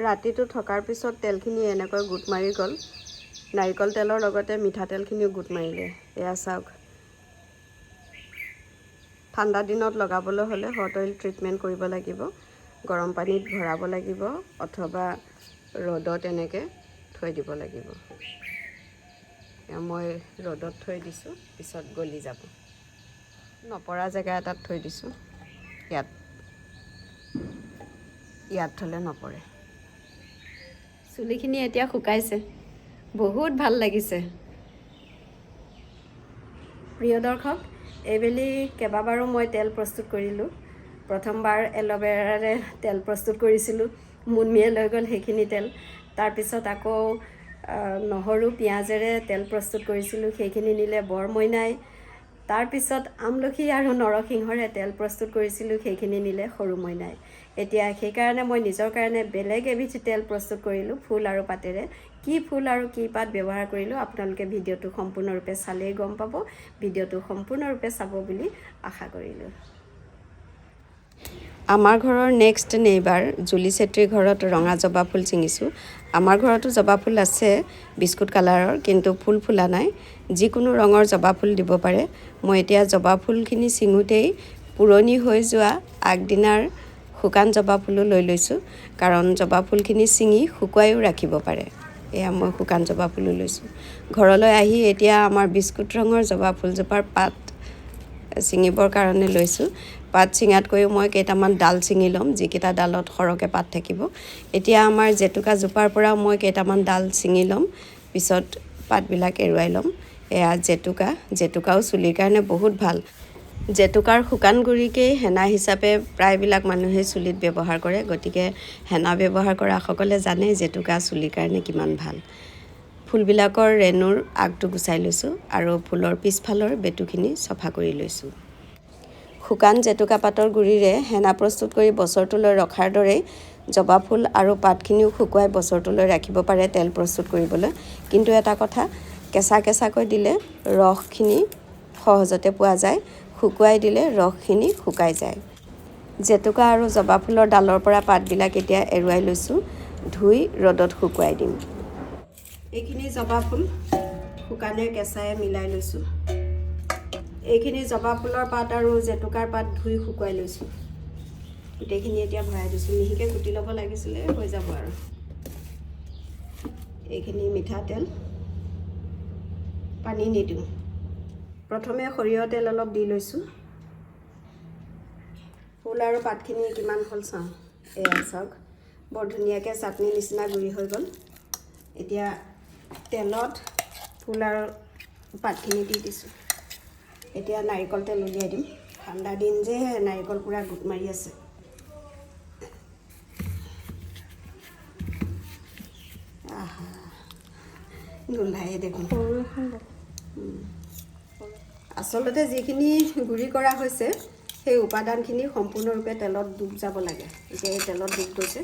ৰাতিটো থকাৰ পিছত তেলখিনি এনেকৈ গোট মাৰি গ'ল। নাৰিকল তেলৰ লগতে মিঠাতেলখিনিও গোট মাৰিলে। এয়া চাওক, ঠাণ্ডা দিনত লগাবলৈ হ'লে হট অইল ট্ৰিটমেণ্ট কৰিব লাগিব, গৰম পানীত ভৰাব লাগিব অথবা ৰ'দত এনেকৈ থৈ দিব লাগিব। এয়া মই ৰ'দত থৈ দিছোঁ, পিছত গলি যাব। নপৰা জেগা এটাত থৈ দিছোঁ, ইয়াত ইয়াত থ'লে নপৰে। চুলিখিনি এতিয়া শুকাইছে, বহুত ভাল লাগিছে। প্ৰিয় দৰ্শক, এইবেলি কেইবাবাৰো মই তেল প্ৰস্তুত কৰিলোঁ। প্ৰথমবাৰ এল'ভেৰাৰে তেল প্ৰস্তুত কৰিছিলোঁ, মুনমিয়ে লৈ গ'ল সেইখিনি তেল। তাৰপিছত আকৌ নহৰু পিঁয়াজেৰে তেল প্ৰস্তুত কৰিছিলোঁ, সেইখিনি নিলে বৰমইনাই। তাৰপিছত আমলখি আৰু নৰসিংহৰে তেল প্ৰস্তুত কৰিছিলোঁ, সেইখিনি নিলে সৰু মইনাই। এতিয়া সেইকাৰণে মই নিজৰ কাৰণে বেলেগ এবিধ তেল প্ৰস্তুত কৰিলোঁ, ফুল আৰু পাতেৰে। কি ফুল আৰু কি পাত ব্যৱহাৰ কৰিলোঁ আপোনালোকে ভিডিঅ'টো সম্পূৰ্ণৰূপে চালেই গম পাব। ভিডিঅ'টো সম্পূৰ্ণৰূপে চাব বুলি আশা কৰিলোঁ। আমাৰ ঘৰৰ নেক্সট নেইবাৰ জুলি চেত্ৰীৰ ঘৰত ৰঙা জবা ফুল ছিঙিছোঁ। আমাৰ ঘৰতো জবা ফুল আছে বিস্কুট কালাৰৰ, কিন্তু ফুল ফুলা নাই। যিকোনো ৰঙৰ জবা ফুল দিব পাৰে। মই এতিয়া জবা ফুলখিনি ছিঙোতেই পুৰণি হৈ যোৱা আগদিনাৰ শুকান জবা ফুলো লৈ লৈছোঁ, কাৰণ জবা ফুলখিনি ছিঙি শুকুৱাইও ৰাখিব পাৰে। এয়া মই শুকান জবা ফুলো লৈছোঁ। ঘৰলৈ আহি এতিয়া আমাৰ বিস্কুট ৰঙৰ জবা ফুলজোপাৰ পাত ছিঙিবৰ কাৰণে লৈছোঁ। পাত ছিঙাতকৈও মই কেইটামান ডাল ছিঙি ল'ম, যিকেইটা ডালত সৰহকৈ পাত থাকিব। এতিয়া আমাৰ জেতুকা জোপাৰ পৰাও মই কেইটামান ডাল ছিঙি ল'ম, পিছত পাতবিলাক এৰুৱাই ল'ম। এয়া জেতুকা, জেতুকাও চুলিৰ কাৰণে বহুত ভাল। জেতুকাৰ শুকান গুড়িকেই হেনা হিচাপে প্ৰায়বিলাক মানুহে চুলিত ব্যৱহাৰ কৰে, গতিকে হেনা ব্যৱহাৰ কৰাসকলে জানে জেতুকা চুলিৰ কাৰণে কিমান ভাল। ফুলবিলাকৰ ৰেণুৰ আগটো গুচাই লৈছোঁ আৰু ফুলৰ পিছফালৰ বেটুখিনি চফা কৰি লৈছোঁ। শুকান জেতুকা পাতৰ গুড়িৰে হেনা প্ৰস্তুত কৰি বছৰটোলৈ ৰখাৰ দৰেই জবা ফুল আৰু পাতখিনিও শুকুৱাই বছৰটোলৈ ৰাখিব পাৰে তেল প্ৰস্তুত কৰিবলৈ। কিন্তু এটা কথা, কেঁচা কেঁচাকৈ দিলে ৰসখিনি সহজতে পোৱা যায়, শুকুৱাই দিলে ৰসখিনি শুকাই যায়। জেতুকা আৰু জবা ফুলৰ ডালৰ পৰা পাতবিলাক এতিয়া এৰুৱাই লৈছোঁ, ধুই ৰ'দত শুকুৱাই দিম। এইখিনি জবা ফুল শুকানে কেঁচাই মিলাই লৈছোঁ। এইখিনি জবা ফুলৰ পাত আৰু জেতুকাৰ পাত ধুই শুকুৱাই লৈছোঁ। গোটেইখিনি এতিয়া ভৰাই দিছোঁ। মিহিকৈ কুটি ল'ব লাগিছিলে, হৈ যাব আৰু। এইখিনি মিঠাতেল, পানী নিদিওঁ। প্ৰথমে সৰিয়হ তেল অলপ দি লৈছোঁ। ফুল আৰু পাতখিনি কিমান হ'ল চাওঁ। এয়া চাওক, বৰ ধুনীয়াকৈ চাটনি নিচিনা গুড়ি হৈ গ'ল। এতিয়া তেলত ফুল আৰু পাতখিনি দি দিছোঁ। এতিয়া নাৰিকল তেল উলিয়াই দিম। ঠাণ্ডা দিন যে, নাৰিকল পূৰা গোট মাৰি আছে। আহা, নোলায়ে দেখোন। আচলতে যিখিনি গুড়ি কৰা হৈছে সেই উপাদানখিনি সম্পূৰ্ণৰূপে তেলত ডুব যাব লাগে। এতিয়া এই তেলত ডুব গৈছে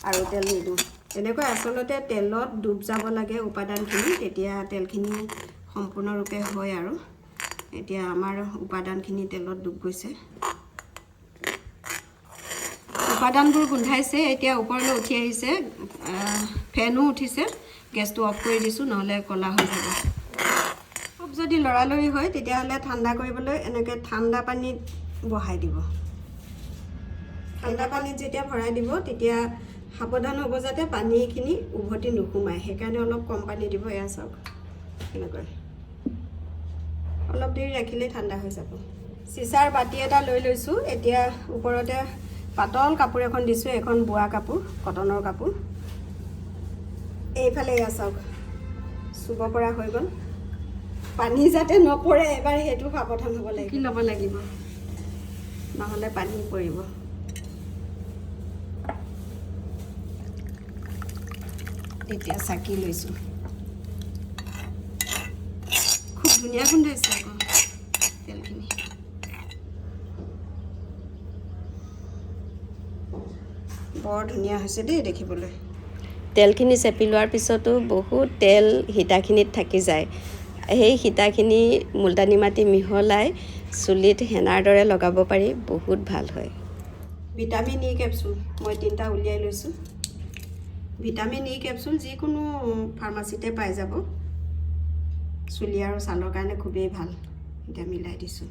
আৰু তেল নিদিওঁ। এনেকৈ আচলতে তেলত ডুব যাব লাগে উপাদানখিনি, তেতিয়া তেলখিনি সম্পূৰ্ণৰূপে হয়। আৰু এতিয়া আমাৰ উপাদানখিনি তেলত ডুব গৈছে, উপাদানবোৰ গোন্ধাইছে, এতিয়া ওপৰলৈ উঠি আহিছে, ফেনো উঠিছে। গেছটো অফ কৰি দিছোঁ, নহ'লে ক'লা হৈ যাব। খুব যদি লৰালৰি হয় তেতিয়াহ'লে ঠাণ্ডা কৰিবলৈ এনেকৈ ঠাণ্ডা পানীত বহাই দিব। ঠাণ্ডা পানীত যেতিয়া ভৰাই দিব তেতিয়া সাৱধান হ'ব যাতে পানীখিনি উভতি নোসোমায়, সেইকাৰণে অলপ কম পানী দিব। এয়া চাওক, এনেকৈ অলপ দেৰি ৰাখিলেই ঠাণ্ডা হৈ যাব। চিচাৰ বাতি এটা লৈ লৈছোঁ। এতিয়া ওপৰতে পাতল কাপোৰ এখন দিছোঁ, এখন বোৱা কাপোৰ, কটনৰ কাপোৰ। এইফালে এয়া চাওক, চুব পৰা হৈ গ'ল। পানী যাতে নপৰে এবাৰ সেইটো সাৱধান হ'ব লাগিব, কি ল'ব লাগিব, নহ'লে পানী পৰিব। এতিয়া চাকি লৈছোঁ। খুব ধুনীয়া গোন্ধাইছে আকৌ তেলখিনি। বৰ ধুনীয়া হৈছে দেই দেখিবলৈ। তেলখিনি চেপি লোৱাৰ পিছতো বহুত তেল সীতাখিনিত থাকি যায়। সেই সীতাখিনি মুলতানি মাটি মিহলাই চুলিত হেনাৰ দৰে লগাব পাৰি, বহুত ভাল হয়। ভিটামিন ই কেপচুল মই 3টা উলিয়াই লৈছোঁ। ভিটামিন ই কেপচুল যিকোনো ফাৰ্মাচীতে পাই যাব। চুলি আৰু ছালৰ কাৰণে খুবেই ভাল। এতিয়া মিলাই দিছোঁ।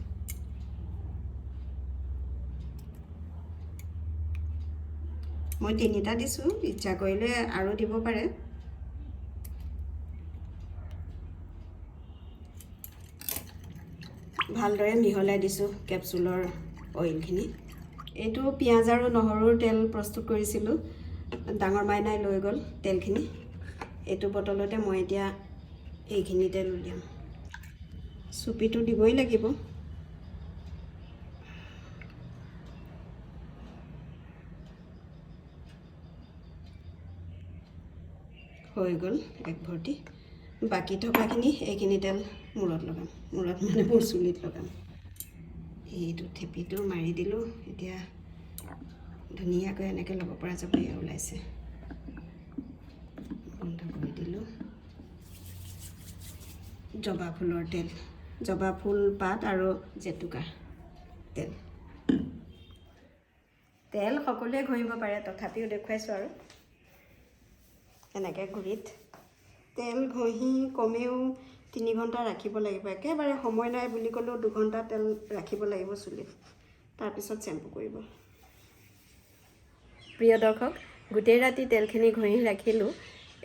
মই 3টা দিছোঁ, ইচ্ছা কৰিলে আৰু দিব পাৰে। ভালদৰে মিহলাই দিছোঁ কেপচুলৰ অইলখিনি। এইটো পিঁয়াজ আৰু নহৰুৰ তেল প্ৰস্তুত কৰিছিলোঁ, ডাঙৰ মাইনাই লৈ গ'ল তেলখিনি। এইটো বটলতে মই এতিয়া এইখিনি তেল উলিয়াম। চুপিটো দিবই লাগিব। হৈ গ'ল এক ভৰ্তি। বাকী থকাখিনি এইখিনি তেল মূৰত লগাম, মূৰত মানে মোৰ চুলিত লগাম। এইটো থেপিটো মাৰি দিলোঁ, এতিয়া ধুনীয়াকৈ এনেকৈ ল'ব পৰা যাব। এয়া ওলাইছে, বন্ধ কৰি দিলোঁ। জবা ফুলৰ তেল, জবা ফুল পাত আৰু জেতুকা তেল। তেল সকলোৱে ঘঁহিব পাৰে, তথাপিও দেখুৱাইছোঁ আৰু। এনেকৈ গুৰিত তেল ঘঁহি কমেও 3 ঘণ্টা ৰাখিব লাগিব। একেবাৰে সময় নাই বুলি ক'লেও 2 ঘণ্টা তেল ৰাখিব লাগিব চুলিত, তাৰপিছত চেম্পু কৰিব। প্ৰিয় দৰ্শক, গোটেই ৰাতি তেলখিনি ঘঁহি ৰাখিলোঁ,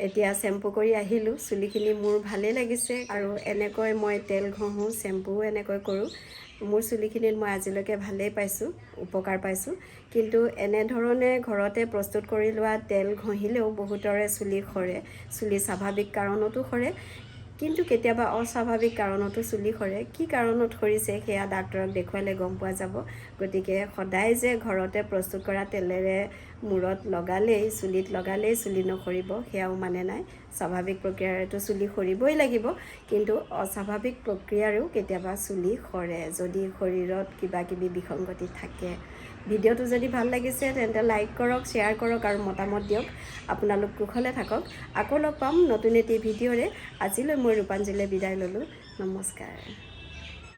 এতিয়া চেম্পু কৰি আহিলোঁ। চুলিখিনি মোৰ ভালেই লাগিছে আৰু এনেকৈ মই তেল ঘঁহোঁ, চেম্পুও এনেকৈ কৰোঁ। মোৰ চুলিখিনিত মই আজিলৈকে ভালেই পাইছোঁ, উপকাৰ পাইছোঁ। কিন্তু এনেধৰণে ঘৰতে প্ৰস্তুত কৰি লোৱা তেল ঘঁহিলেও বহুতৰে চুলি সৰে। চুলি স্বাভাৱিক কাৰণতো সৰে, কিন্তু কেতিয়াবা অস্বাভাৱিক কাৰণতো চুলি সৰে। কি কাৰণত সৰিছে সেয়া ডাক্তৰক দেখুৱালে গম পোৱা যাব। গতিকে সদায় যে ঘৰতে প্ৰস্তুত কৰা তেলেৰে মূৰত লগালেই, চুলিত লগালেই চুলি নসৰিব সেয়াও মানে নাই। স্বাভাৱিক প্ৰক্ৰিয়াৰেতো চুলি সৰিবই লাগিব, কিন্তু অস্বাভাৱিক প্ৰক্ৰিয়াৰেও কেতিয়াবা চুলি সৰে যদি শৰীৰত কিবা কিবি বিসংগতি থাকে। ভিডিঅ'টো যদি ভাল লাগিছে তেন্তে লাইক কৰক, শ্বেয়াৰ কৰক আৰু মতামত দিয়ক। আপোনালোক কুশলে থাকক। আকৌ লগ পাম নতুন এটি ভিডিঅ'ৰে। আজিলৈ মই ৰূপাঞ্জলিয়ে বিদায় ল'লোঁ। নমস্কাৰ।